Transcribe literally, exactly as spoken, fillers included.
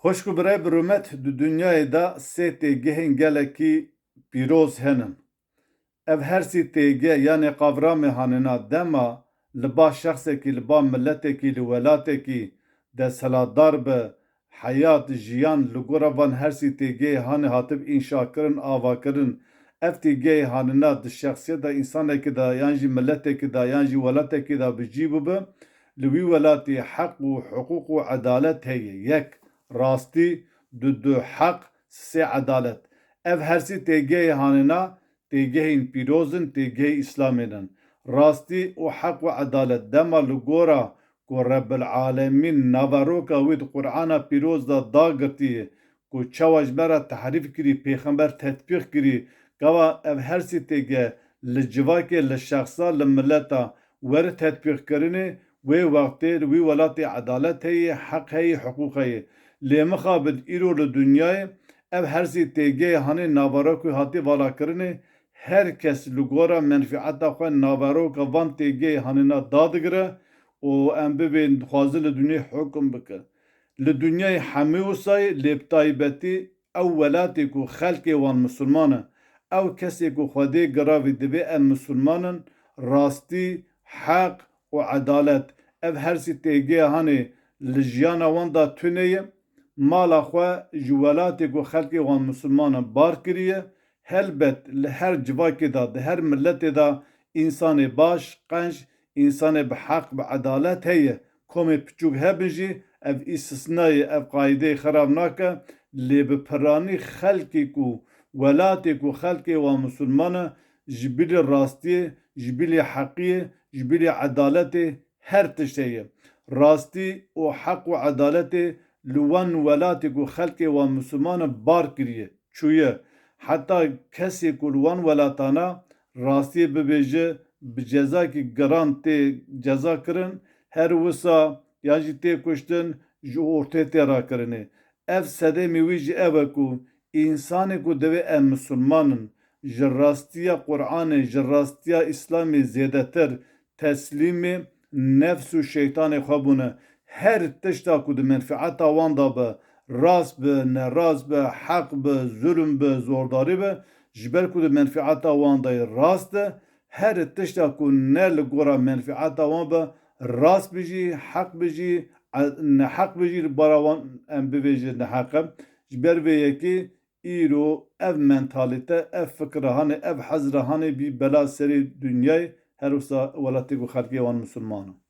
Xwişk û birayê bi rûmet, di dinyayê de sê têgehên gelekî pîroz henin. Ev her sê têgeh, yanê qavramê hanêna dema li ba şexsekî, li ba miletekî, li welatekî desthilatdar be, heyat, jiyan li gora van her sê têgehê hanê hatib înşakirin, avakirin. Ev têgehê hanêna di şexsiyeta însanekî de, yan jî miletekî de, yan jî welatekî de bi cî bibe, li wî welatî heq û hiqûq û edalet heye. Yek, rastî, du, du, heq, sê, edalet. Ev her sê têgehê hanêna têgehên pîroz in, têgehê Îslamê ne. Rastî û heq û edalet dema li gora ku Rebbil Alemîn naveroka wî di Qur'ana pîroz de dagirtiye, ku çawa ji me re tehrîf kirî, pêxember tetbîq kirî, gava ev her sê têgeh li civakê, li şexsa, li mileta were tetbîqkirinê, wê wextê li wî welatê edalet heye, heq heye, hiqûq heye. Lê mixabin îro li dinyayê ev her sê têgehê hanê naveroka wî hatî valakirinê, her kes li gora menfîeta xwe naveroka van têgehê hanêna dadigire û em bibên dixwaze li dinyayê hukm bike. Li dinyayê hemî wisa ye, lê bi taybetî ew welatê ku xelkê wan misilman e, ew kesê ku Xwedê giravî divê em misilman in, rastî, heq û edalet, ev her sê têgehê hanê li jiyana wan de tune ye. Mala xwe ji welatê ku xelkê wan misilman in bar kiriye. Helbet li her civakê de, di her miletê de însanê baş, qenc, însanê bi heq, bi edalet heye. Komê piçûk hebin jî, ev îstisna ye, ev qaîdeyê xerab nake. Lê bi piranî xelkê ku, welatê ku xelkê wan misilman e, ji bilî rastiyê, ji bilî heqiyê, ji bilî edaletê her tişt heye. Rastî û heq û edaletê li wan welatê ku xelkê wan misilman e bar kiriye, çûye. Heta kesê ku li wan welatana rastiyê bibêje, bi cezakî giran tê ceza kirin, her wisa yan jî tê kuştin, ji ortê tê rakirinê. Ev sedemê wî jî ev e ku însanê ku divê em misilman in, ji rastiya Qur'anê, ji rastiya Îslamê zêdetir teslîmê nefs û şeytanê xwe bûne. Her tişta ku di menfîeta wan de be, rast be, nerast be, heq be, zulm be, zordarî be, ji ber ku di menfîeta wan de ye rast e, her tişta ku ne li gora menfîeta wan be, rast be jî, heq be jî, e, neheq be jî, li bara wan em bibêjin neheq e. Ji ber vê yekê îro ev mentalîte, ev fikra hanê, ev hezra hanê bî bela serê dinyayê, her wisa welatê ku xelkê wan misilman in.